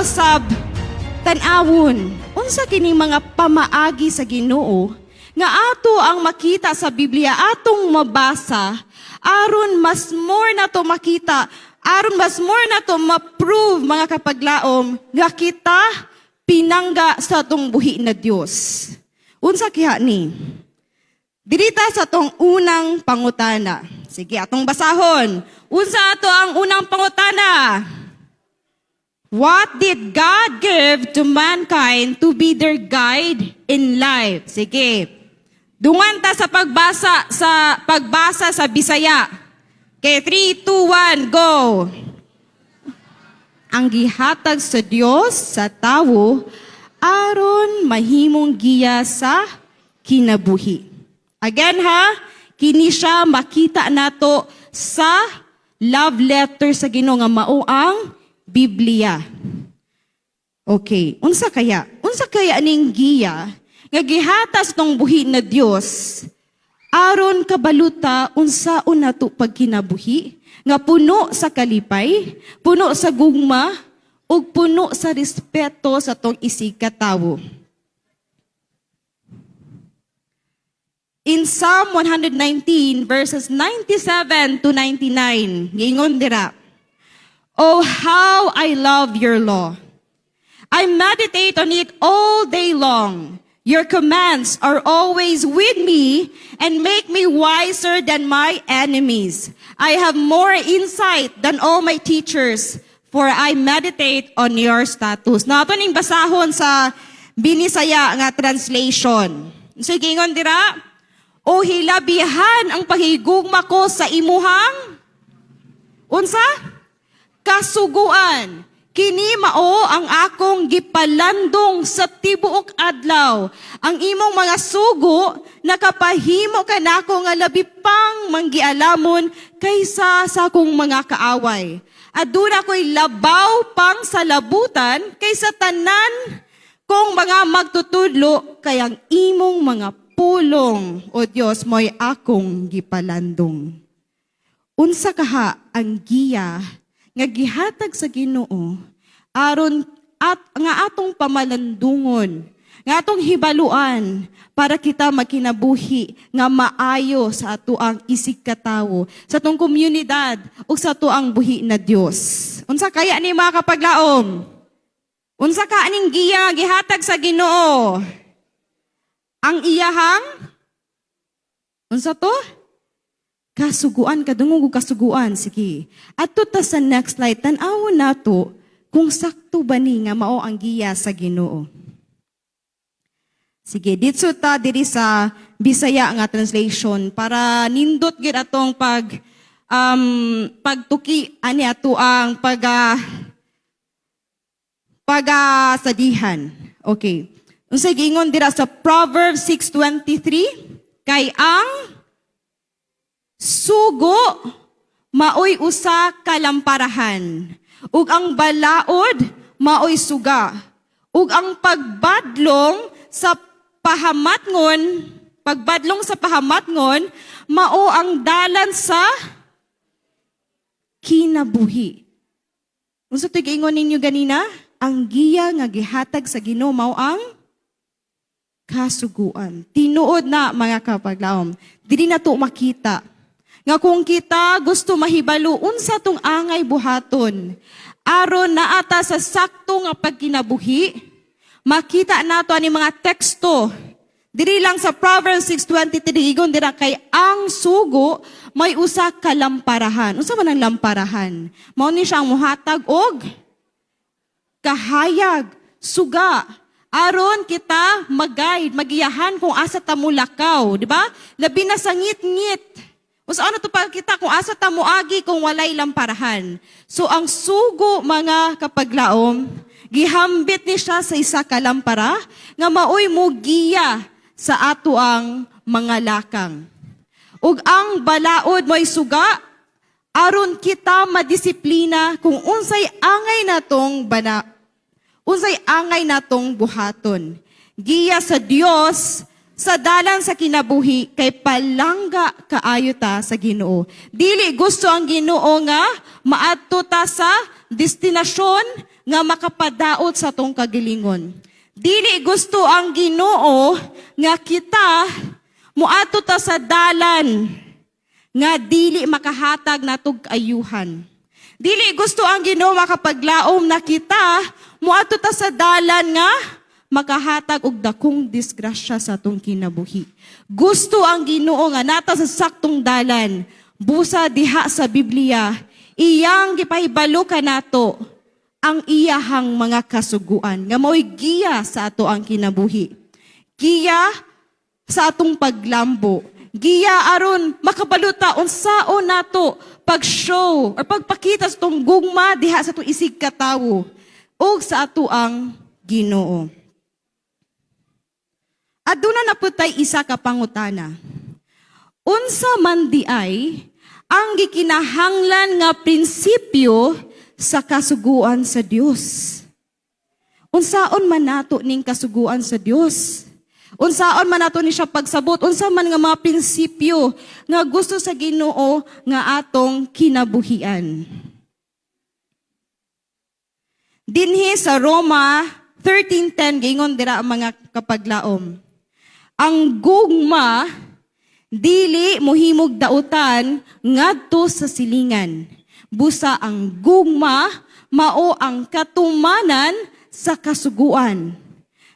usab tan-awon unsa kining mga pamaagi sa Ginoo nga ato ang makita sa Biblia, atong mabasa aron mas more nato makita, aron mas more nato ma-prove, mga kapaglaom, nga kita pinangga sa atong buhi na Dios. Unsa kiha ni? Dirita sa atong unang pangutana. Sige, atong basahon. Unsa ato ang unang pangutana? What did God give to mankind to be their guide in life? Sige. Dungan ta sa pagbasa sa Bisaya. Okay, 3, 2, 1, go. Ang gihatag sa Dios sa tawo aron mahimong giya sa kinabuhi. Again ha, kini siya makita nato sa love letter sa Ginoo nga mao ang Biblia. Okay, unsa kaya? Unsa kaya ning giya nga gihatag tong buhi na Dios aron kabaluta unsaon nato pagkinabuhi nga puno sa kalipay, puno sa gugma, ug puno sa respeto sa atong isig katawo? In Psalm 119 verses 97 to 99, giingon dira, "Oh, how I love your law. I meditate on it all day long. Your commands are always with me and make me wiser than my enemies. I have more insight than all my teachers, for I meditate on your statutes." Na ato ning basahon sa Binisaya nga translation. So, giingon dira, "O hilabihan ang paghigugma ko sa imuhang unsa? Kasuguan. Kini mao ang akong gipalandong sa tibuok adlaw. Ang imong mga sugo nakapahimo kanako nga labi pang manggialamon kaysa sa akong mga kaaway. Aduna ko'y labaw pang salabutan kaysa tanan kong mga magtutudlo, kay ang imong mga pulong, O Dios, mo'y akong gipalandong." Unsa kaha ang giya nga gihatag sa Ginoo aron at nga atong pamalandungon, nga atong hibaluan para kita magkinabuhi nga maayo sa atoang isig katawo, sa atong komunidad ug sa atoang buhi na Dios? Unsa kaya ni, mga kapaglaom? Unsa ka aning giya nga gihatag sa Ginoo? Ang iyahang unsa to? Kasuguan. Kadungog og kasuguan. Sige. Adto ta sa next slide. Tan-awon nato kung sakto ba ni nga mao ang giya sa Ginoo. Sige, dito ta diri sa Bisaya nga translation para nindot gid atong pagtuki ani ato ang pag sadihan. Okay. Unsay giingon dira sa Proverbs 6:23? "Kay ang sugo maoy usa ka lamparahan, ug ang balaod maoy suga, ug ang pagbadlong sa pahamatngon mao ang dalan sa kinabuhi." Unsa to'y giingon ninyo ganina? Ang giya nga gihatag sa Ginoo mao ang kasuguan. Tinuod na, mga kapaglaom. Dili na to makita nga kung kita gusto mahibalo unsa tong angay buhaton aron naata sa sakto nga pagkinabuhi, makita nato ani mga teksto. Diri lang sa Proverbs 6:23, ingon dira, "Kay ang sugo may usa ka lamparahan." Unsa man ang lamparahan? Mao ni siya ang muhatag og kahayag, suga, aron kita mag-guide, magiyahan kung asa ta mulakaw, di ba? Labi na sa ngit-ngit. Unsa ano to pa kita kung asa ta moagi kung walay lamparahan? So ang sugo, mga kapaglaom, gihambit ni siya sa isa ka lampara nga maoy mogiya sa ato ang mga lakang. Ug ang balaod mo'y suga aron kita madisiplina kung unsay angay natong buhaton. Giya sa Dios sa dalan sa kinabuhi kay palangga kaayo ta sa Ginoo. Dili gusto ang Ginoo nga maadto ta sa destinasyon nga makapadaot sa atong kagilingon. Dili gusto ang Ginoo nga kita muadto ta sa dalan nga dili makahatag natog kaayuhan. Dili gusto ang Ginoo makapaglaom na kita muadto ta sa dalan nga makahatag og dakong disgrasya sa atong kinabuhi. Gusto ang Ginoo nga naa ta sa saktong dalan. Busa diha sa Biblia, iyang gipahibalo kanato ang iyahang mga kasuguan nga mao'y giya sa ato ang kinabuhi. Giya sa atong paglambo. Giya aron makabalo ta unsaon nato pag-show or pagpakita sa atong gugma diha sa atong isig katawo ug sa ato ang Ginoo. Aduna na pud tay isa ka pangutana. Unsa man diay ang gikinahanglan nga prinsipyo sa kasuguan sa Dios? Unsaon man nato ning kasuguan sa Dios? Unsaon man nato ni siya pagsabot? Unsa man nga mga prinsipyo nga gusto sa Ginoo nga atong kinabuhian? Dinhi sa Roma 13:10, gingon dira ang mga kapaglaom. Ang gugma dili mohimog dautan ngadto sa silingan. Busa ang gugma mao ang katumanan sa kasuguan.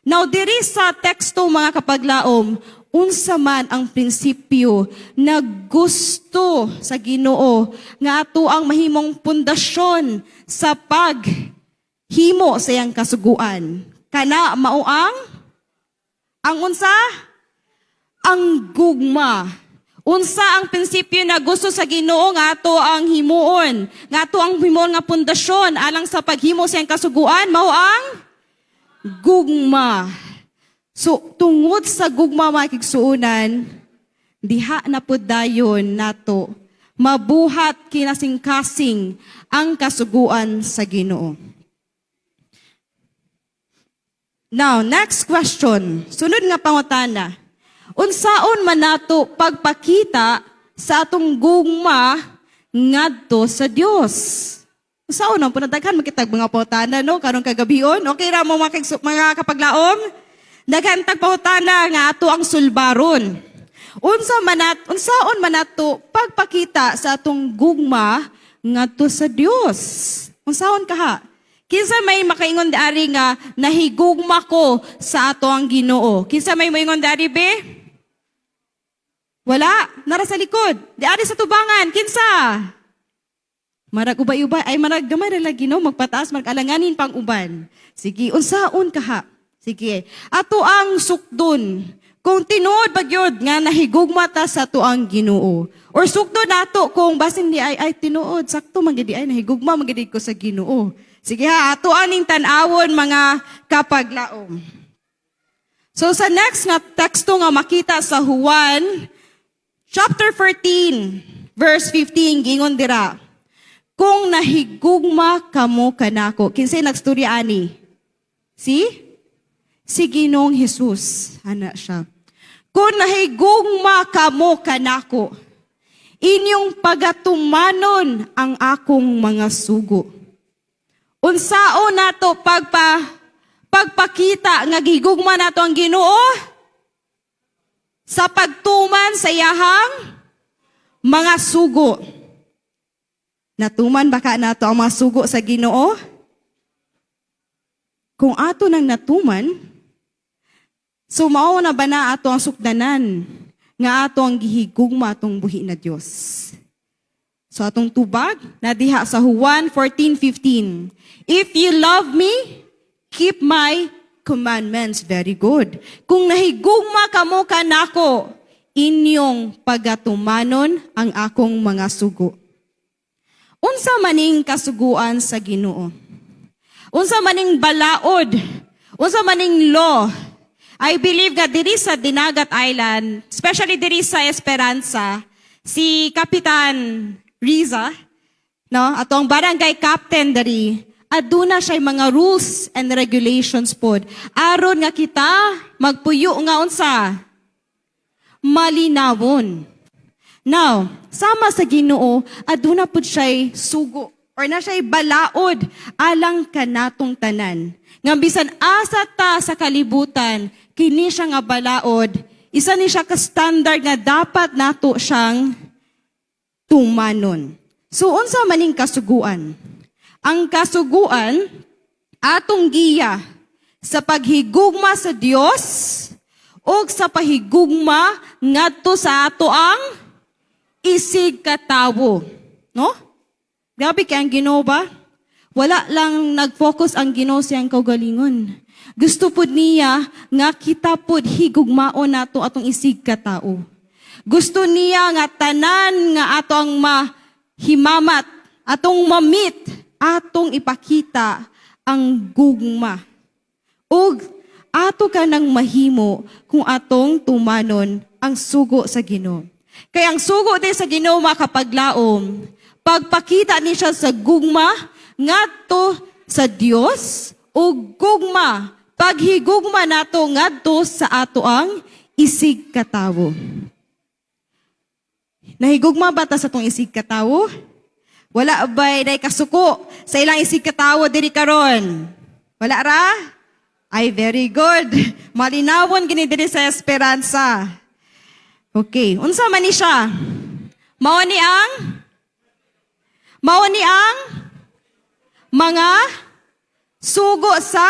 Now, diri sa teksto, mga kapaglaom, unsa man ang prinsipyo na gusto sa Ginoo nga ato ang mahimong pundasyon sa paghimo sa iyang kasuguan? Kana mao ang unsa? Ang gugma. Unsa ang prinsipyo na gusto sa Ginoo nga ato ang himuon? Nga ato ang himuon nga pundasyon alang sa paghimo sa iyang kasuguan, mao ang gugma. So, tungod sa gugma, mga kigsuunan, diha na pud dayon nato mabuhat kinasingkasing ang kasuguan sa Ginoo. Now, next question. Sunod nga pangutana. Unsaon man nato pagpakita sa atong gugma ngadto sa Dios? Unsaon ang daghan man kitag mga pangutana, no, karong kagabion? Okay ra mo, mga kapaglaom? Daghan tag pangutana nga ato ang sulbaron. Unsaon man nato pagpakita sa atong gugma ngadto sa Dios? Unsaon kaha? Kinsa may makaingon dari nga nahigugma ko sa ato ang Ginoo? Kinsa may moingon dari, be? Wala, nara sa likod. Diari sa tubangan, kinsa? Marag ubay-ubay, ay marag gamay ra lagi, no, magpataas, marag alanganin pang uban. Sige, unsaon kaha? Sige. Ato ang sukdon. Kung tinuod ba gyud nga nahigugma ta sa ato ang Ginoo. Or sukdon nato kung basin di ay tinuod sakto man gyud ay nahigugma man gyud ko sa Ginoo. Sige ha, ato aning tan-awon, mga kapaglaom. So sa next nga teksto nga makita sa Juan chapter 14 verse 15, gingon dira. "Kung nahigugma kamo kanako." Kinsay nagstorya ani? Si? Si Ginoong Jesus. Ana siya. "Kung nahigugma kamo kanako, inyong pagatumanon ang akong mga sugo." Unsaon nato pagpakita nga gigugma nato ang Ginoo? Sa pagtuman sa iyahang mga sugo. Natuman ba ka nato ang mga sugo sa Ginoo? Kung ato nang natuman, so mao na ba na ato ang sukdanan nga ato ang gihigugma atong buhi na Dios? So atong tubag na diha sa Juan 14:15. "If you love me, keep my commandments." Very good. "Kung nahigugma kamo kanako, inyong pagatumanon ang akong mga sugo." Unsa maning kasuguan sa Ginoo? Unsa maning balaod? Unsa maning law? I believe nga diri sa Dinagat Island, especially diri sa Esperanza, si Kapitan Riza, no, atong barangay captain diri, aduna siya mga rules and regulations pod. Aron nga kita magpuyo nga unsa? Malinawon. Now, sama sa Ginoo, aduna pud siya'y sugo or na siya'y balaod alang kanatong tanan. Nga bisan asa ta sa kalibutan, kini siya nga balaod, isa ni siya ka standard nga dapat nato siyang tumanon. So unsa maning kasuguan? Ang kasuguan, atong giya sa paghigugma sa Dios ug sa pahigugma ngadto sa ato ang isig katawo, no? Grabe kay ang Ginoo ba? Wala lang nag-focus ang Ginoo siyang kaugalingon. Gusto pud niya nga kita pud higugmaon nato atong isig katao. Gusto niya nga tanan nga ato ang mahimamat, atong ma-meet, atong ipakita ang gugma. Ug ato ka nang mahimo kung atong tumanon ang sugo sa Ginoo. Kay ang sugo din sa Ginoo, makapaglaom, pagpakita ni siya sa gugma ngadto sa Dios ug gugma, paghigugma nato ngadto sa ato ang isig katawo. Nahigugma ba ta sa atong isig katawo? Wala ba'y day kasuko sa ilang isig katawo diri karon? Wala ra? Ay, very good. Malinawon gini diri sa Esperanza. Okay, unsa man ni siya? Mao ni ang mga sugo sa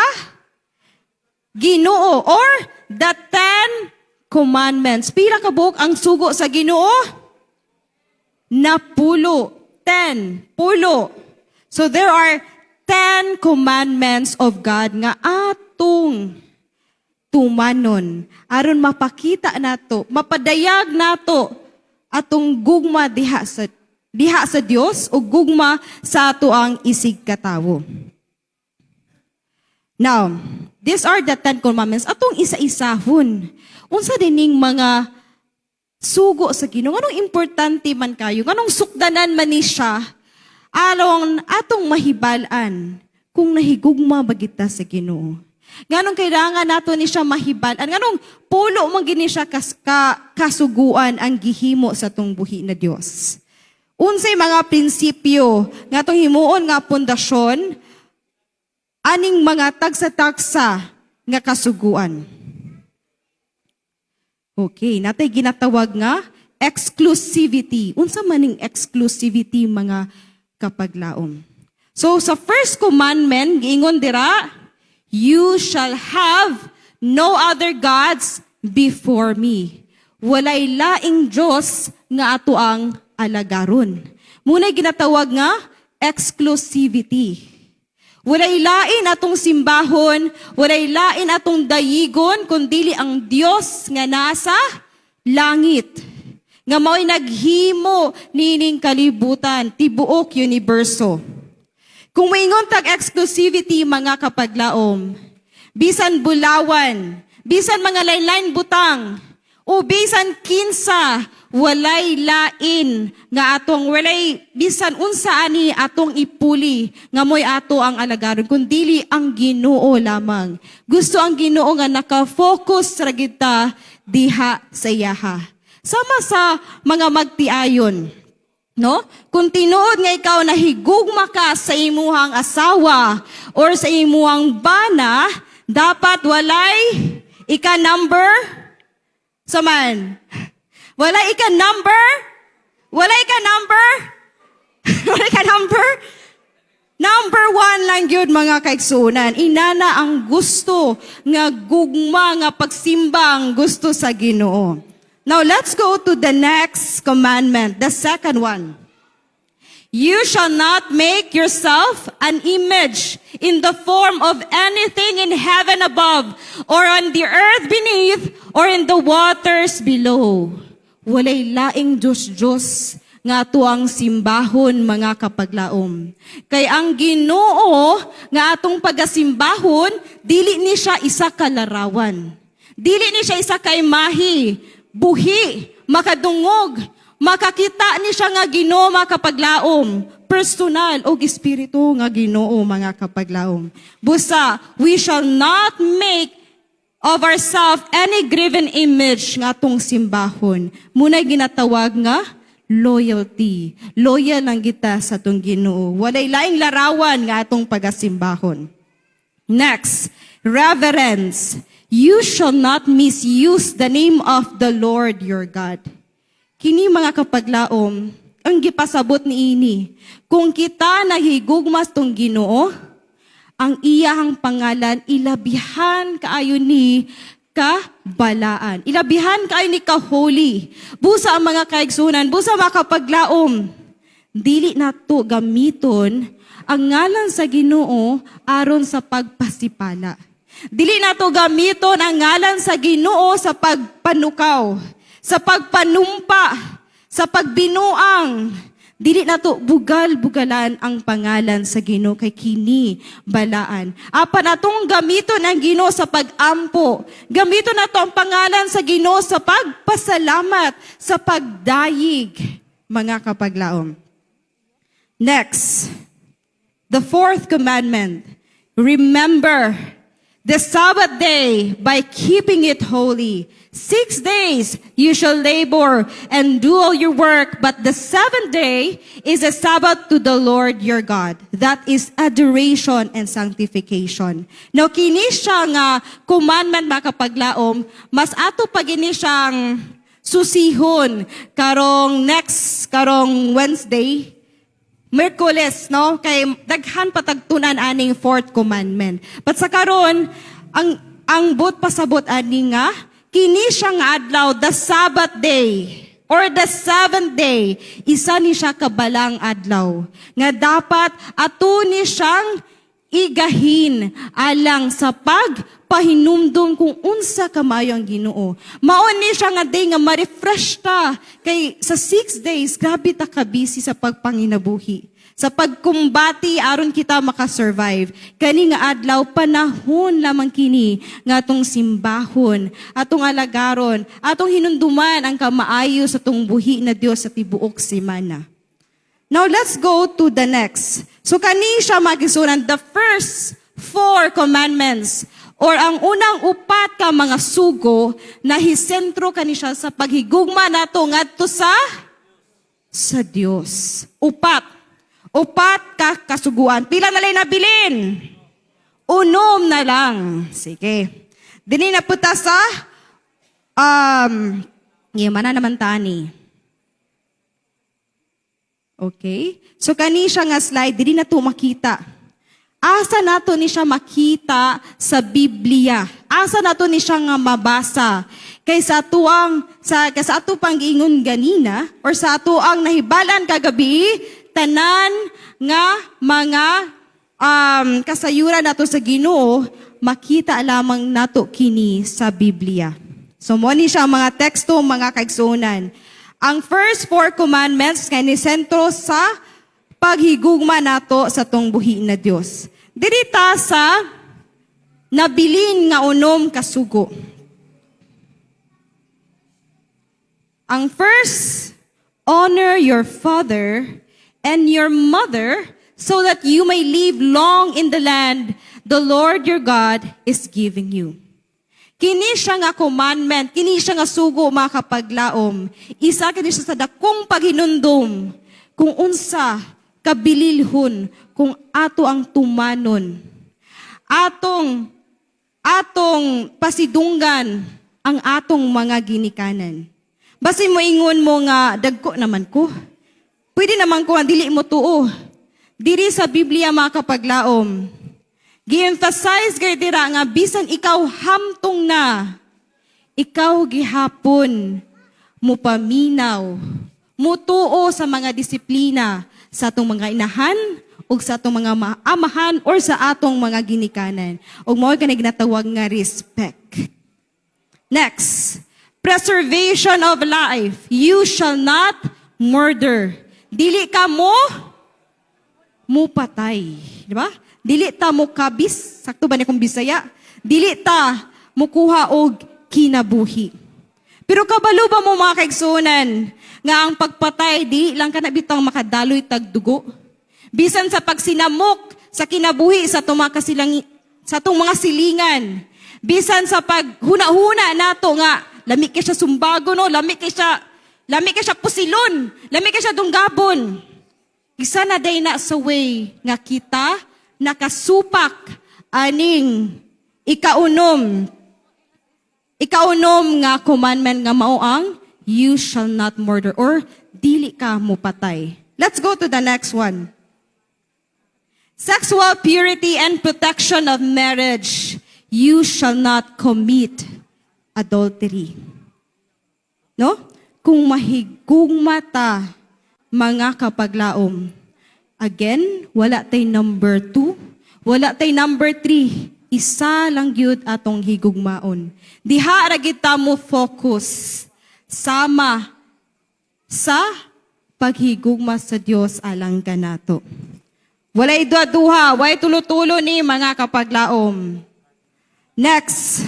Ginoo or the 10 Commandments. Pila ka buok ang sugo sa Ginoo? Napulo. 10. Pulo. So there are 10 commandments of God nga atong tumanon aron mapakita nato, mapadayag nato atong gugma diha sa Dios o gugma sa ato ang isig katawo. Now, these are the 10 Commandments. Atong isa-isahon. Unsa dining mga sugo sa Ginoo? Nganong importante man kayo? Nganong sukdanan man ni siya? Aron atong mahibal-an kung nahigugma ba kita sa Ginoo. Nganong kailangan nato ni siya mahibal-an? Nganong pulo man gini siya kasuguan ang gihimo sa atong buhi na Dios? Unsay mga prinsipyo nga atong himuon nga pundasyon aning mga tagsa-tagsa nga kasuguan? Okay, natay ginatawag nga exclusivity. Unsa maning exclusivity, mga kapaglaom? So sa first commandment, giingon dira, "You shall have no other gods before me." Walay laing Diyos nga ato ang alagaron. Muna'y ginatawag nga exclusivity. Walay lain atong simbahon, walay lain atong dayigon, kundili ang Dios nga nasa langit. Nga mao'y naghimo nining kalibutan, tibuok universo. Kung moingon tag exclusivity, mga kapaglaom, bisan bulawan, bisan mga lain-lain butang, o bisan kinsa, walay lain nga atong, walay bisan unsa ani atong ipuli nga mo'y ato ang alagaron, kundili ang Ginoo lamang. Gusto ang Ginoo nga naka-focus ra kita diha sa iyaha. Sama sa mga magtiayon. No? Kung tinuod nga ikaw nahigugma ka sa imuhang asawa or sa imuhang bana, dapat walay ika number saman. Wala ika number? Wala ika number? Wala ika number? Number one lang yun, mga kaigsunan. Inana ang gusto nga gugma nga pagsimba ang gusto sa Ginoo. Now let's go to the next commandment, the second one. "You shall not make yourself an image in the form of anything in heaven above, or on the earth beneath, or in the waters below." Walay laing Diyos-Diyos nga atuang simbahon, mga kapaglaom. Kay ang Ginoo nga atong pagasimbahon, dili ni siya isa ka larawan. Dili ni siya isa ka imahe, buhi, makadungog, makakita ni siya nga Ginoo, mga kapaglaom, personal og espiritu nga Ginoo, mga kapaglaom. Busa, we shall not make of ourselves any graven image nga atong simbahon. Muna'y ginatawag nga loyalty. Loyal lang kita sa atong Ginoo. Walay laing larawan nga atong pagasimbahon. Next, reverence. You shall not misuse the name of the Lord your God. Kini, mga kapaglaom, ang gipasabot ni ini. Kung kita nahigugma sa atong Ginoo, ang iyahang pangalan ilabihan kaayo ni kabalaan. Ilabihan kaayo ni ka-holy. Busa ang mga kaigsunan, busa mga kapaglaom, dili nato gamiton ang ngalan sa Ginoo aron sa pagpasipala. Dili nato gamiton ang ngalan sa Ginoo sa pagpanukaw, sa pagpanumpa, sa pagbinuang. Dili nato bugal-bugalan ang pangalan sa Ginoo kay kini balaan. Apan atong gamiton ang Ginoo sa pag-ampo. Gamiton nato ang pangalan sa Ginoo sa pagpasalamat, sa pagdayig, mga kapaglaom. Next, the fourth commandment. Remember the Sabbath day by keeping it holy. 6 days you shall labor and do all your work, but the seventh day is a Sabbath to the Lord your God. That is adoration and sanctification. Now, kini siya nga commandment, mga kapaglaom, mas ato pa gini siyang susihon karong Wednesday, Miyerkules, no? Kay daghan patagtunan aning fourth commandment. But sa karon, ang buot pasabot ani nga kini siya nga adlaw, the Sabbath day or the seventh day, isa ni siya kabalang adlaw nga dapat ato ni siyang igahin alang sa pagpahinumdum kung unsa kamayo ang Ginoo. Mao ni siya nga day nga ma-refresh ta kay sa 6 days grabe ta ka busy sa pagpanginabuhi, sa pagkumbati aron kita makasurvive. Kani nga adlaw, panahon lamang kini nga atong simbahon, atong alagaron, atong hinunduman ang kamaayo sa atong buhi na Dios sa tibuok semana. Now let's go to the next. So kani siya, mga kaigsuonan, the first four commandments or ang unang upat ka mga sugo na hisentro kani siya sa paghigugma nato ngadto sa Dios. Upat. Upat ka kasuguan. Pila na lang nabilin? 6 na lang. Sige. Dini na punta sa mana naman tani. Okay? So kani siya nga slide, dili na to makita. Asa nato ni siya makita sa Biblia? Asa nato ni siya nga mabasa? Kay sa ato pang giingon ganina or sa ato ang nahibalan kagabi, tanan nga mga kasayuran nato sa Ginoo, makita lamang nato kini sa Biblia. So mo ni siya ang mga teksto, mga kaigsuonan. Ang first four commandments kay ni sentro sa paghigugma nato sa atong buhi na Dios. Diri ta sa nabilin nga 6 ka sugo. Ang first, honor your father and your mother so that you may live long in the land the Lord your God is giving you. Kini siya nga commandment, kini siya nga sugo, mga kapaglaom. Isa kini siya sa dakong paghinumdom kung unsa kabililhon kung ato ang tumanon. Atong pasidunggan ang atong mga ginikanan. Basin mo ingon mo nga dagko naman ko. Pwede naman ko ang dili mo tuo. Diri sa Biblia, mga kapaglaom, gi-emphasize kay dira nga bisan ikaw hamtong na, ikaw gihapon mupaminaw, mutuo sa mga disiplina sa atong mga inahan ug sa atong mga amahan or sa atong mga ginikanan. Ug mao kani ginatawag nga respect. Next, preservation of life. You shall not murder. Dili ka mo mupatay. Di ba? Dili ta mo kabis. Sakto ba ni kung Bisaya? Dili ta mukuha og kinabuhi. Pero kabalo ba mo, mga kaigsuonan, nga ang pagpatay di lang kana bitang makadaloy tag dugo? Bisan sa pagsinamok sa kinabuhi sa atong mga silingan, Bisan sa paghuna-huna nato nga lami kay siya sumbago, no, lami kay siya pusilon, lami kay siya dunggabon. Isa na day na sa way nga kita nakasupak aning ikaunom nga commandment nga mao ang "You shall not murder" or dili ka mupatay. Let's go to the next one. Sexual purity and protection of marriage. You shall not commit adultery. No? Kung mahigugma ta, mga kapaglaom. Again, wala tay number 2, wala tay number 3. Isa lang gyud atong higugmaon. Diha ra gid ta mo focus sama sa paghigugma sa Dios alang kanato. Walay duha-duha, walay tulo-tulo ni, mga kapaglaom. Next,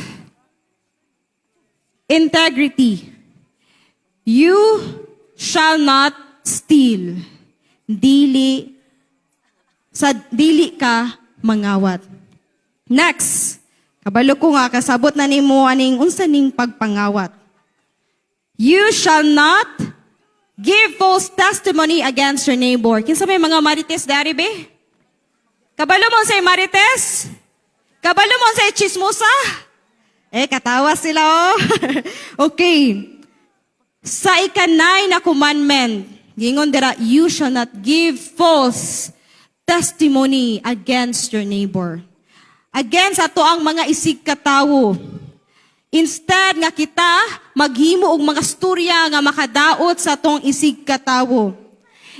integrity. You shall not steal. Dili ka mangawat. Next, kabalo ko nga kasabot na nimo aning unsa ning pagpangawat. You shall not give false testimony against your neighbor. Kinsa may mga marites dari be? Kabalo mo sa marites? Kabalo mo sa chismosa? Eh, katawa sila, oh. Okay. Sa ika-9 na commandment, gingon dira, "You shall not give false testimony against your neighbor." Against ato ang mga isig katawo. Instead nga kita maghimo og mga storya nga makadaot sa atong isig katawo.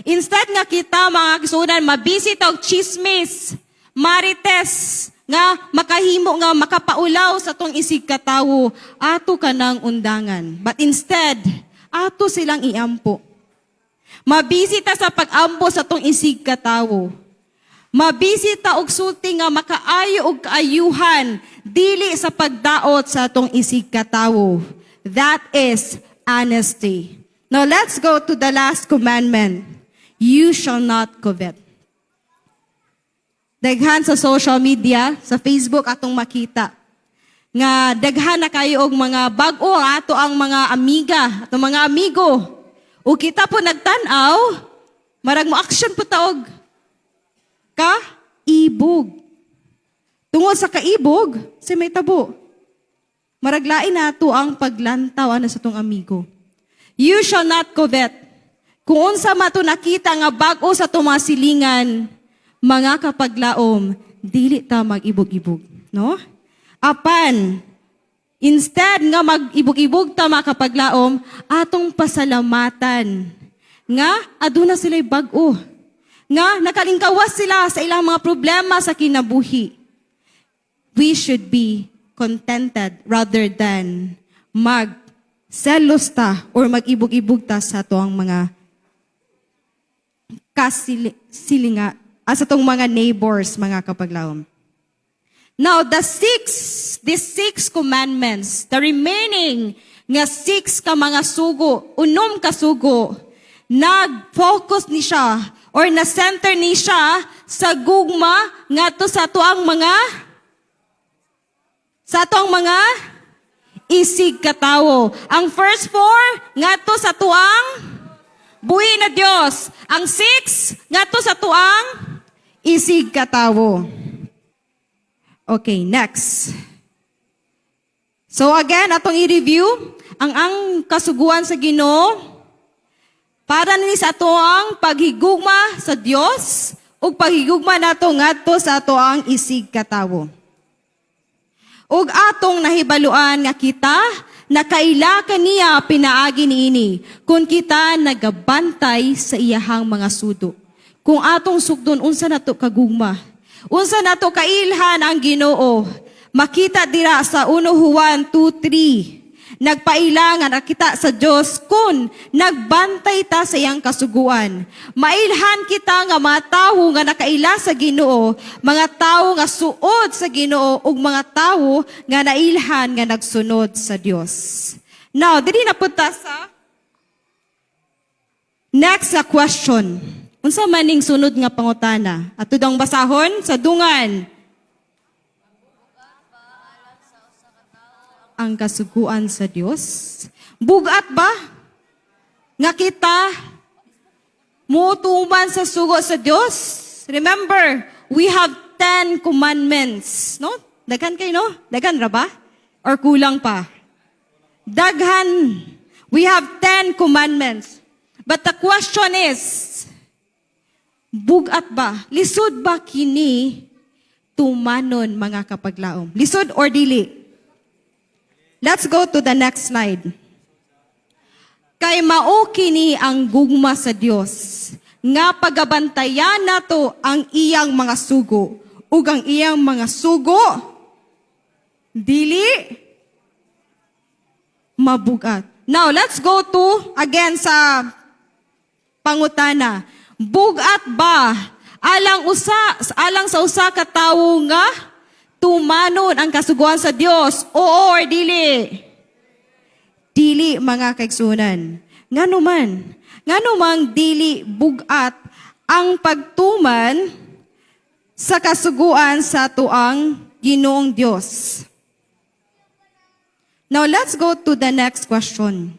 Instead nga kita, mga kasunan, mabisi ta og chismis, marites, nga makahimo nga makapaulaw sa atong isig katawo, ato kanang undangan. But instead, ato silang iampo. Mabisi ta sa pag-ampo sa atong isig katawo. Mabisi ta og sulti nga makaayo og kaayuhan, dili sa pagdaot sa atong isig katawo. That is honesty. Now let's go to the last commandment. You shall not covet. Daghan sa social media, sa Facebook atong makita nga daghan na kayo og mga bag-o ang ato ang mga amiga, atong mga amigo. O kita po nagtan-aw, marag mo action po ta og kaibog. Tungod sa kaibog, sa may tabo. Maraglain nato ang paglantaw ana sa tong amigo. You shall not covet. Kung unsa man to nakita nga bag-o sa atong mga silingan, mga kapaglaom, dili ta mag-ibog-ibog, no? Apan, instead nga mag-ibog-ibog ta, mga kapaglaom, atong pasalamatan nga aduna sila'y bag-o. Nga nakalingkawas sila sa ilang mga problema sa kinabuhi. We should be contented rather than mag selos ta or mag-ibog-ibog ta sa atoang mga kasilinga, sa atong mga neighbors, mga kapaglaom. Now, these six commandments, the remaining nga six ka mga sugo, unom ka sugo, nag-focus ni siya or na-center ni siya sa gugma ngadto sa atoang mga isig katawo. Ang first four ngadto sa atoang buhi na Dios. Ang six ngadto sa atoang isig katawo. Okay, next. So again, atong i-review ang kasuguan sa Ginoo para ni sa atoang paghigugma sa Dios ug paghigugma nato ngadto sa atoang isig katawo. Ug atong nahibaluan nga kita nakaila kaniya pinaagi niini kung kita nagabantay sa iyahang mga sudo. Kung atong sugdon unsa nato kagugma, unsa nato kailhan ang Ginoo, makita dira sa 1 Juan 2:3. Nagpailangan ang kita sa Dios kung nagbantay ta sa iyang kasuguan. Mailhan kita nga mga tawo nga nakaila sa Ginoo, mga tawo nga suod sa Ginoo ug mga tawo nga nailhan nga nagsunod sa Dios. Now, dili na punta sa next sa question. Unsa man ning sunod nga pangutana? Ato dong basahon sa dungan. Alang sa usa ang kasuguan sa Dios? Bugat ba nga kita mutuman sa sugo sa Dios? Remember, we have 10 commandments. No? Daghan kayo, no? Daghan ra ba? Or kulang pa? Daghan. We have 10 commandments. But the question is, bugat ba? Lisod ba kini tumanon, mga kapaglaom? Lisod or dili? Let's go to the next slide. Kay mao kini ang gugma sa Dios nga pagabantayan nato ang iyang mga sugo, ug ang iyang mga sugo dili mabugat. Now, let's go to again sa pangutana. Bugat ba alang sa usa ka tawo nga tumanon ang kasuguan sa Dios? Oo or dili? Dili, mga kaigsunan. Ngano man? Ngano mang dili bugat ang pagtuman sa kasuguan sa atuang Ginoong Dios? Now let's go to the next question.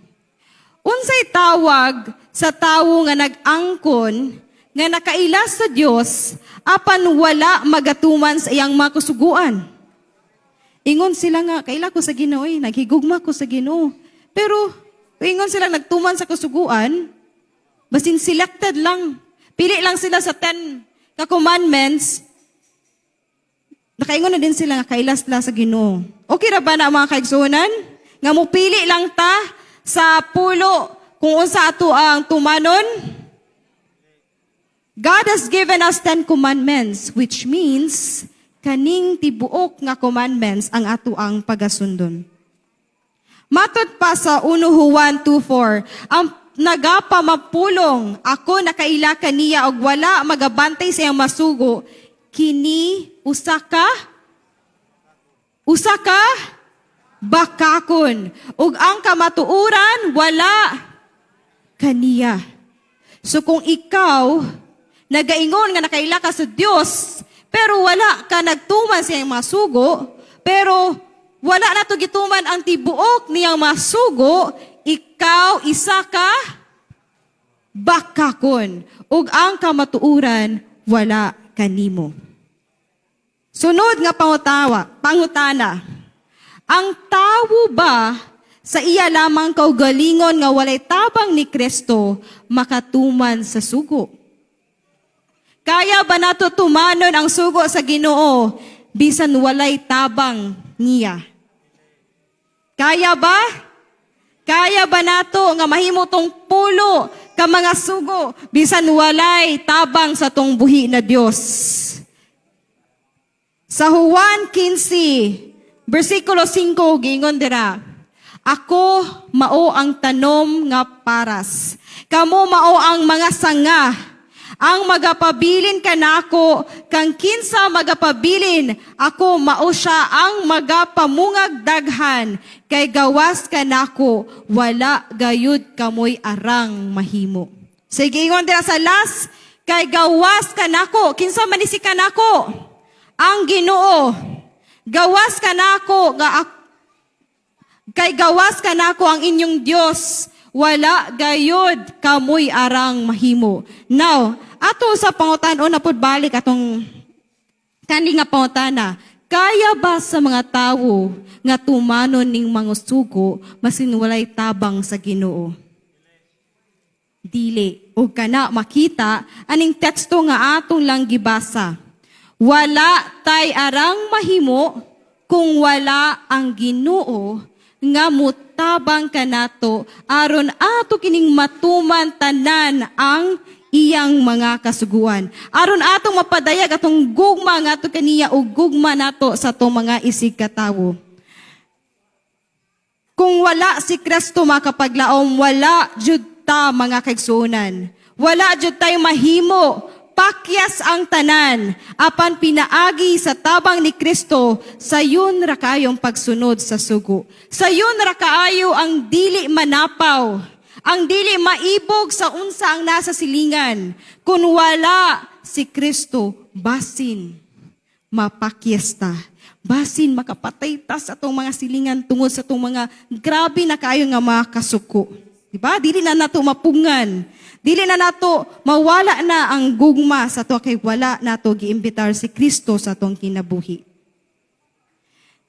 Unsay tawag sa tawo nga nag-angkon nga nakaila sa Dios apan wala magatuman sa iyang mga kasuguan? Ingon sila nga, "Kaila ko sa Ginoo, eh, naghigugma ko sa Ginoo." Pero ingon sila nagtuman sa kasuguan, basin selected lang. Pili lang sila sa 10 ka commandments, nakaingon na din sila nga kaila sila sa Ginoo. Okay ra ba na, mga kaigsuonan? Nga mupili lang ta sa pulo kung unsa ato ang tumanon? God has given us 10 commandments, which means kaning tibuok nga commandments ang ato ang pagasundon. Matod pa sa 1 Juan 2:4, ang nagapamapulong, "Ako nakaila kaniya," og wala magabantay sa iyang masugo, kini usa ka bakakon ug ang kamatuoran wala kaniya. So kung ikaw nagaingon nga nakaila ka sa Dios pero wala ka nagtuman sa iyang mga sugo, pero wala na to gituman ang tibuok niyang mga sugo, ikaw isa ka bakakon ug ang kamatuoran wala kanimo. Sunod nga pangutana. Ang tawo ba sa iya lamang kaugalingon nga walay tabang ni Kristo makatuman sa sugo? Kaya ba nato tumanon ang sugo sa Ginoo bisan walay tabang niya? Kaya ba? Kaya ba nato nga mahimo tong 10 ka mga sugo bisan walay tabang sa tong buhi na Dios? Sa Juan 15, versikulo 5, giingon dira, "Ako mao ang tanom nga paras. Kamo mao ang mga sanga. Ang magapabilin kanako, kang kinsa magapabilin, ako mao siya ang magapamungag daghan, kay gawas kanako wala gayud kamoy arang mahimo." Sige, ingon dira sa last, kay gawas kanako, kinsa man ni si kanako? Ang Ginoo. Gawas kanako nga kay gawas kanako ang inyong Dios, wala gayud kamoy arang mahimo. Now, ato sa pangutan-on na pud, balik atong kani nga pangutana. Kaya ba sa mga tawo nga tumanon ning mga sugo masin walay tabang sa Ginoo? Dili. Ug kana makita aning teksto nga atong lang gibasa. Wala tay arang mahimo kung wala ang Ginoo nga mutabang kanato aron ato kining matuman tanan ang iyang mga kasuguan. Aron atong mapadayag atong gugma nga ato kaniya ug gugma nato sa atong mga isig katawo. Kung wala si Kristo, makapaglaom, wala jud ta, mga kaigsuonan. Wala jud tayo mahimo. Pakyas ang tanan. Apan pinaagi sa tabang ni Kristo, sayon ra kaayong pagsunod sa sugo. Sayon ra kaayo ang dili manapaw. Ang dili maibog sa unsa ang nasa silingan. Kung wala si Kristo, basin mapakyas ta. Basin makapatay ta sa atong mga silingan tungod sa atong mga grabe na kaayo nga mga kasuko. Diba? Dili na nato mapungan. Dili na nato mawala na ang gugma sa ato kay wala nato giimbitar si Kristo sa atong kinabuhi.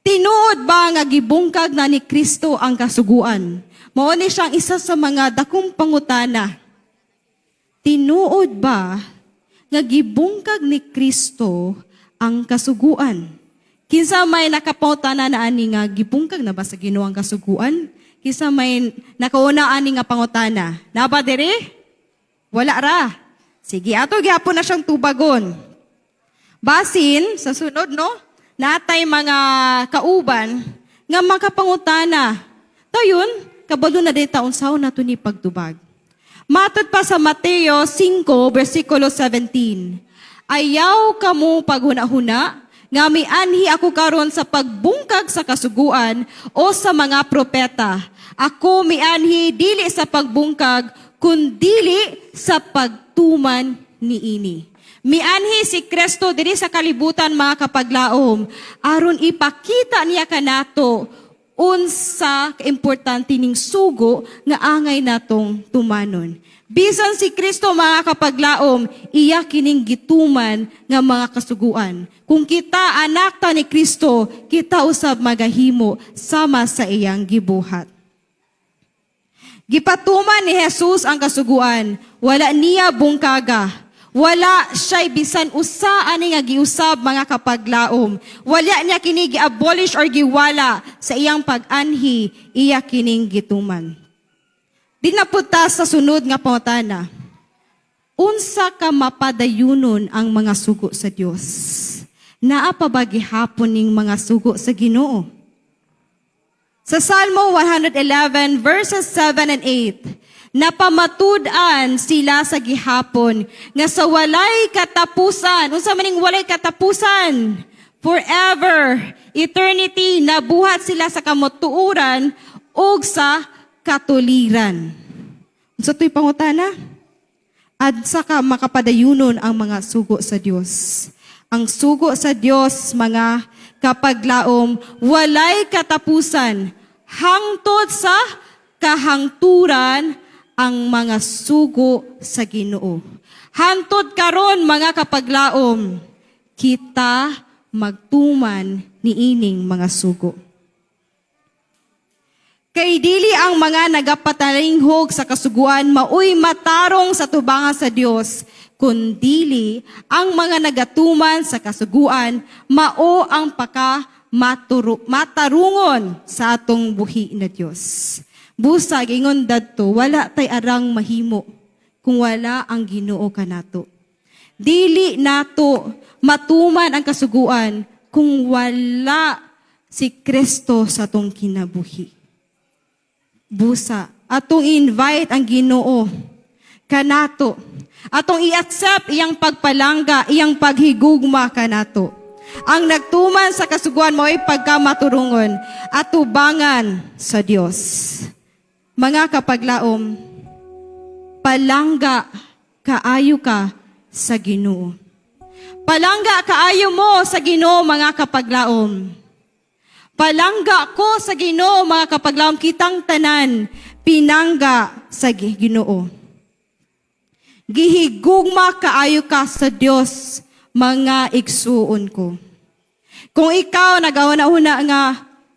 Tinuod ba nga gibungkag na ni Kristo ang kasuguan? Mao ni siyang isa sa mga dakong pangutana. Tinuod ba nga gibungkag ni Kristo ang kasuguan? Kinsa may nakapangutana na ani nga gibungkag na ba sa Ginoo ang kasuguan? Kinsa may nakauna ani nga pangutana? Naa ba diri? Wala ra. Sige, ato gihapon na siyang tubagon. Basin, sa sunod, no? Naa tay mga kauban nga makapangutana. Tayon, kabalo na diay ta unsaon nato ni pagtubag. Matod pa sa Mateo 5, versikulo 17. "Ayaw kamo paghuna-huna nga mianhi ako karon sa pagbungkag sa kasuguan o sa mga propeta. Ako mianhi dili sa pagbungkag, kundili sa pagtuman niini." Mianhi si Kristo diri sa kalibutan, mga kapaglaom, aron ipakita niya kanato unsa kaimportante ning sugo nga angay natong tumanon. Bisan si Kristo, mga kapaglaom, iya kining gituman nga mga kasuguan. Kung kita anak ta ni Kristo, kita usab magahimo sama sa iyang gibuhat. Gipatuman ni Jesus ang kasuguan. Wala niya bungkaga. Wala siya'y bisan usa ani nga giusab, mga kapaglaom. Wala niya kini gi-abolish or giwala sa iyang pag-anhi, iya kining gituman. Di na pud ta sa sunod nga pangutana. Unsa ka mapadayunon ang mga sugo sa Dios? Naa pa ba gihapon ning mga sugo sa Ginoo? Sa Salmo 111 verses 7 and 8, napamatud-an sila sa gihapon nga sa walay katapusan. Unsa man ning walay katapusan? Forever, eternity, nabuhat sila sa kamatuoran ug sa katuliran. Unsa to'y pangutana? Asa ka makapadayunon ang mga sugo sa Dios? Ang sugo sa Dios, mga kapaglaom, walay katapusan. Hangtod sa kahangturan ang mga sugo sa Ginoo. Hantod karon, mga kapaglaom, kita magtuman niining mga sugo. Kay dili ang mga nagapatalinghog sa kasuguan maoy matarong sa tubangan sa Dios, kundili ang mga nagatuman sa kasuguan mao ang paka matarungon sa atong buhi na Dios. Busag ingon dadto, wala tay arang mahimo kung wala ang Ginoo kanato. Dili nato matuman ang kasuguan kung wala si Kristo sa atong kinabuhi. Busa, atong invite ang Ginoo kanato. Atong i-accept iyang pagpalangga, iyang paghigugma kanato. Ang nagtuman sa kasuguan mao'y pagkamaturungon at tubangan sa Dios. Mga kapaglaom, palangga kaayo ka sa Ginoo. Palangga kaayo mo sa Ginoo, mga kapaglaom. Palangga ko sa Ginoo, mga kapaglaom, kitang tanan pinangga sa Ginoo. Gihigugma kaayo ka sa Dios, mga igsuon ko. Kung ikaw nagahuna-huna nga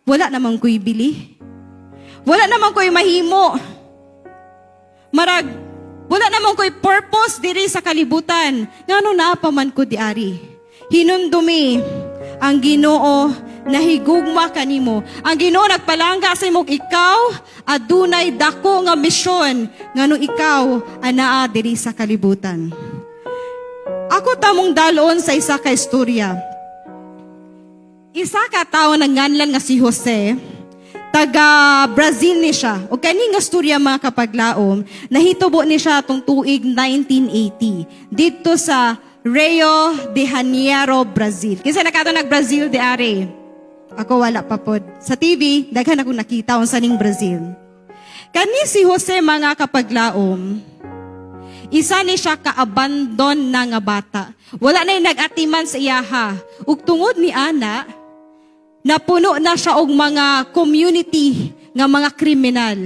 wala naman ko'y bili, wala naman ko'y mahimo, marag wala naman ko'y purpose diri sa kalibutan, ngano naa pa man ko diari? Hinumdumi ang Ginoo nahigugma kanimo. Ang Ginoo nagpalangga sa imong ikaw adunay dako nga misyon nganong ikaw anaa diri sa kalibutan. Ako tamong dalon sa isa ka istorya. Isa ka tawo nganlan nga si Jose, taga Brazil ni siya. O kani nga storya, mga kapaglaom, nahitubo ni siya atong tuig 1980 dito sa Rio de Janeiro, Brazil. Kinsa nakaadto nag Brazil diari? Ako wala pa pod. Sa TV, daghan akong nakita unsa ning Brazil. Kani si Jose, mga kapaglaom, isa ni siya ka-abandon na nga bata. Wala na nag-atiman sa iyaha. Ug tungod ni ana, Napuno na siya og mga community nga mga kriminal.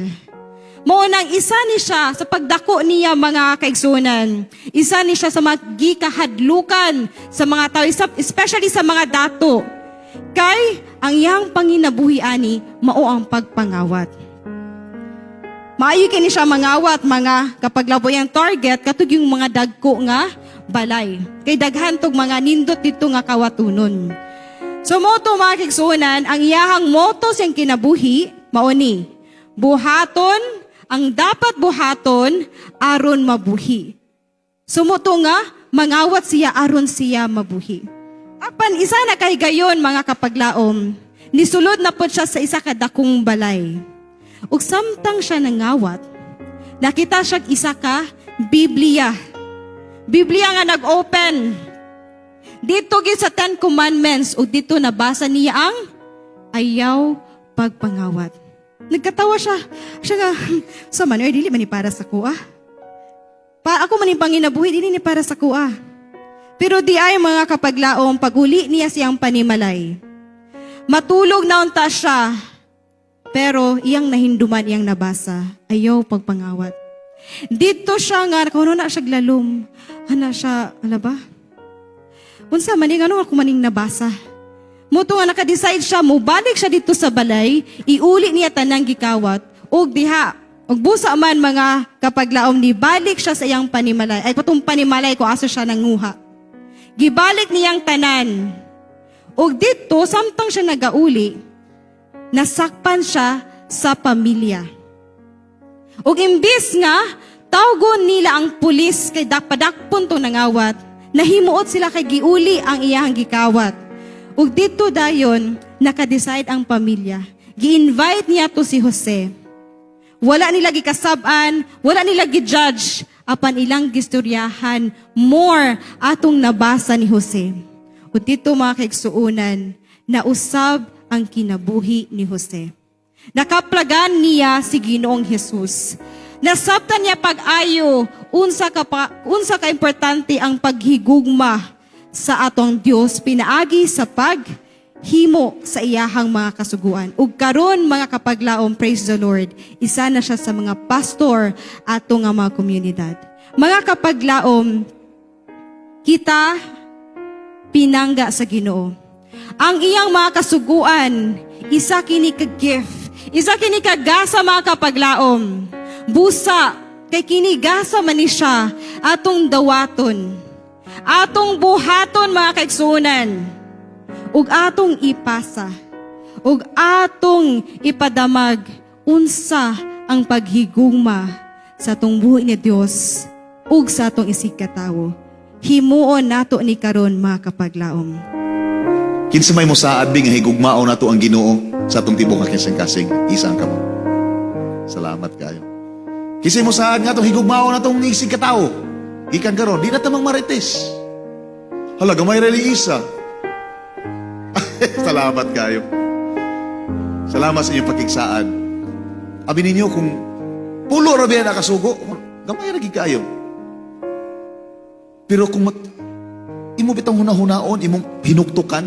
Mao nang isa ni siya sa pagdako niya, mga kaigsunan. Isa ni siya sa mga gikahadlukan sa mga tao, especially sa mga dato. Kay ang iyang panginabuhi ani mao ang pagpangawat. Maayo kini siya mangawat, mga kapaglaom, ang target katong yung mga dagko nga balay. Kay daghan tog mga nindot dito nga kawatunon. So mao to, mga kaigsunan, ang iyahang motto siyang kinabuhi mao ni: "Buhaton ang dapat buhaton aron mabuhi." So mao to nga mangawat siya aron siya mabuhi. Apan isa na kay gayon, mga kapaglaom, nisulod na pod siya sa isa ka dakong balay. Ug samtang siya nangawat, nakita siya isa ka Biblia. Biblia nga nag-open. Dito gid sa Ten Commandments, ug dito nabasa niya ang ayaw pagpangawat. Nagkatawa siya. Siya nga, "Sa man, ay, dili man ni para sa kuha. Pa ako man yung panginabuhi, dili ni para sa kuha." Pero di ay, mga kapaglaom, paguli niya siyang panimalay. Matulog na unta siya, pero iyang nahinduman iyang nabasa, ayaw pagpangawat. Dito siya nga, kuno na siya glalom. Ana siya, ala ba? Unsa man ano ako maning nabasa? Mao to nga naka-decide siya, mubalik siya dito sa balay, iuli niya tanang gikawat, ug diha, ug busa man, mga kapaglaom, ni balik siya sa iyang panimalay. Ay, patong panimalay ko asa siya nanguha. Gibalik niyang tanan. Ug dito, samtang siya nagauli, nasakpan siya sa pamilya. Ug imbis nga tawgon nila ang pulis kay dapadakpon to nangawat, nahimuot sila kay giuli ang iyang gikawat. Ug dito dayon naka-decide ang pamilya. Gi-invite niya to si Jose. Wala nila gikasab-an, wala nila gi-judge, apan ilang gistoryahan more atong nabasa ni Jose. Ug dito, mga kaigsuonan, nausab ang kinabuhi ni Jose. Nakaplagan niya si Ginoong Jesus. Nasabtan niya pag-ayo unsa ka importante ang paghigugma sa atong Dios pinaagi sa paghimo sa iyahang mga kasuguan. Ug karon, mga kapaglaom, praise the Lord, isa na siya sa mga pastor ato nga mga komunidad. Mga kapaglaom, kita pinangga sa Ginoo. Ang iyang mga kasuguan, isa kini ka gift, isa kini ka gasa, mga kapaglaom. Busa, kay kini gasa man ni siya atong dawaton. Atong buhaton, mga kaigsuonan. Ug atong ipasa. Ug atong ipadamag unsa ang paghigugma sa atong buhi ni Dios ug sa atong isigkatawo. Himuon nato ni karon, mga kapaglaom. Kinsa may mosaad bi nga higugmaon nato ang Ginoo sa atong tibuok nga kasing-kasing? Isang kamot. Salamat kayo. Kinsa mosaad nga atong higugmaon natong isig katawo? Gikan karon, di na tamang marites. Hala, gamay ra isa. Salamat kayo. Salamat sa inyong pakigsaad. Abi ninyo kung pulo ra biya nakasugo, gamay ra gid kayo. Pero kung imo bitang hunahunaon, imong hinuktukan,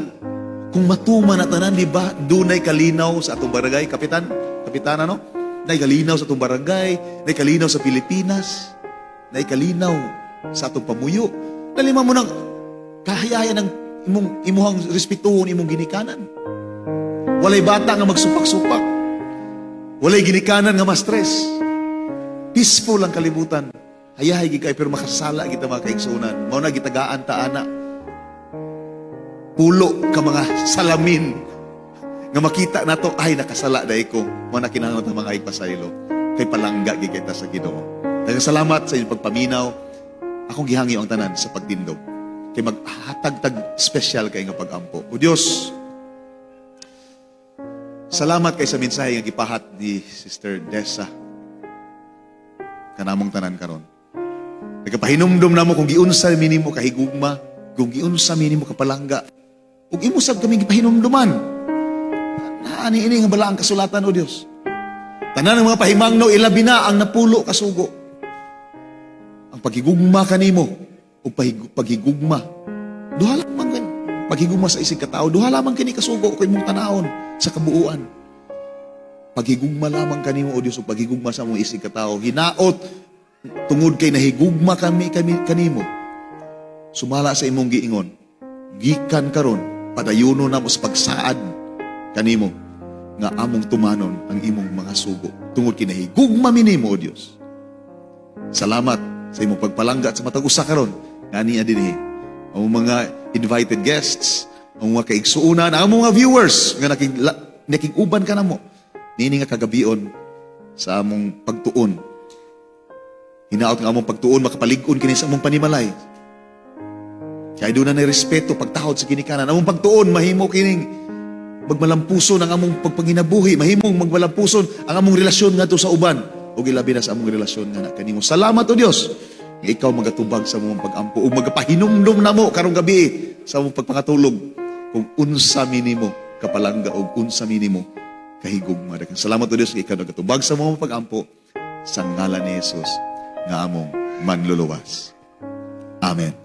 kung matuman na tanan, di ba, dunay kalinaw sa atong barangay, kapitan, kapitan ano? Nay kalinaw sa atong barangay, nay kalinaw sa Pilipinas, nay kalinaw sa atong pamuyo. Dalima mo ng kahayaya ng imong imuhang respetuhon imong ginikanan. Walay bata nga magsupak-supak. Walay ginikanan nga ma-stress. Peaceful ang kalibutan. Hayahay gid kay pero makasala kita, mga kaigsunan. Mao na gitagaan ta ana. Pulo ka mga salamin nga makita nato, "Ay, nakasala dai ko." Mao na kinahanglan ta mga ipasaylo kay palangga gid kita sa Ginoo. Daghang salamat sa inyong pagpaminaw. Akong gihangyo ang tanan sa pagtindog. Kay maghatag tag special kay nga pagampo. O Dios, salamat kay sa mensahe nga gipahat ni Sister Dessa kanamong tanan karon. Nagpahinumdum namo kung giunsa mi nimo kahigugma, kung giunsa mi nimo kapalangga. Ug imo sab kami gipahinumduman. Naani ini nga balaang kasulatan, o Dios. Tanan ng mga pahimangno, ilabi na ang napulo kasugo. Ang paghigugma kanimo ug paghigugma. Duha lang man. Paghigugma sa isig katao, duha lamang kini kasugo kung imong tanawon sa kabuuan. Paghigugma lamang kanimo, O Dios, ug paghigugma sa among isig katao. Hinaot tungod kay nahigugma kami kanimo. Sumala sa imong giingon, gikan karon padayuno namo sa pagsaad kanimo nga among tumanon ang imong mga sugo. Tungod kay nahigugma mi nimo, O Dios. Salamat sa imong pagpalangga sa matag usa karon nga ania dinhi. Ang mga invited guests, ang mga kaigsuonan, ang mga viewers nga nakig-uban kanamo niini nga kagabion sa among pagtuon. Hinaot nga among pagtuon makapalig-on kini sa among panimalay. Kay duna na respeto pagtahod sa ginikanan. Among pagtuon mahimo kining magmalampuson ang among pagpanginabuhi, mahimong magmalampuson ang among relasyon ngadto sa uban ug ilabi na sa among relasyon nga kanimo. Salamat, O Dios, nga ikaw magatubag sa among pag-ampo ug magapahinumdum namo karong gabi sa among pagpangatulog kung unsa mi nimo kapalangga ug unsa mi nimo kahigugma. Daghang salamat, O Dios, nga ikaw nagatubag sa among pag-ampo sa ngalan ni Jesus nga among manluluwas. Amen.